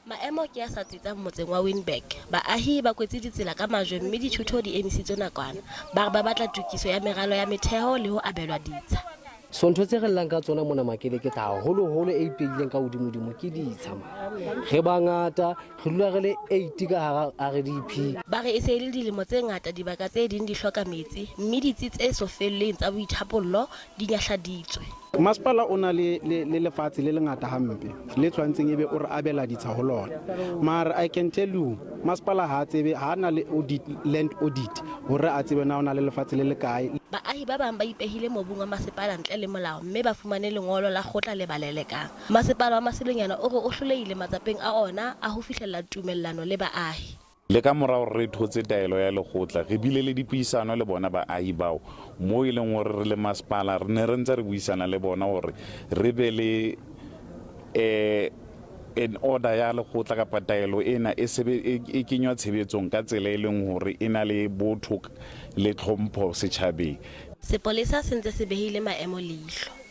Maemo ke a sa tsitsang motseng wa Winburg. Baahi ba kwetse ditsela ka majwe mme dithuto di emisitswe nakwana. Ba re ba batla tokiso ya meralo ya metheo le ho abelwa ditsha. So ntho tse re llang ka tsona mona Makeleketla haholoholo e ipehileng ka hodimodimo ke ditsha man. Re bangata, re dula re le eight ka hara RDP. Ba re e se e le dilemo tse ngata dibaka tse ding di hloka metsi mme ditsi tse so felleng tsa boithapollo di nyahladitswe. Masepala o na le, le, le lefatshe le lengata hampe le tshwantseng ebe o re abela ditsha ho lona. Mara I can tell you, masepala ha a tsebe, ha a na le audit, land audit hore a tsebe na o na le lefatshe le le kae. Baahi ba bang ba ipehile mobung wa masepala ntle le molao mme ba fumane lengolo la kgotla le ba lelekang. Masepala wa Masilonyana o re o hlolehile matsapeng a ona a ho fihlella tumellano le baahi. Le ka mora hore re thotse taelo ya lekgotla, re bile le dipuisano le bona baahi bao moo e leng hore re le masepala re ne re ntse re buisana le bona hore re be le an order ya lekgotla kapa taelo ena e sebe e kenywa tshebetsong ka tsela e leng hore e na le botho le tlhompho setjhabeng. Sepolesa se ntse se behile maemo leihlo.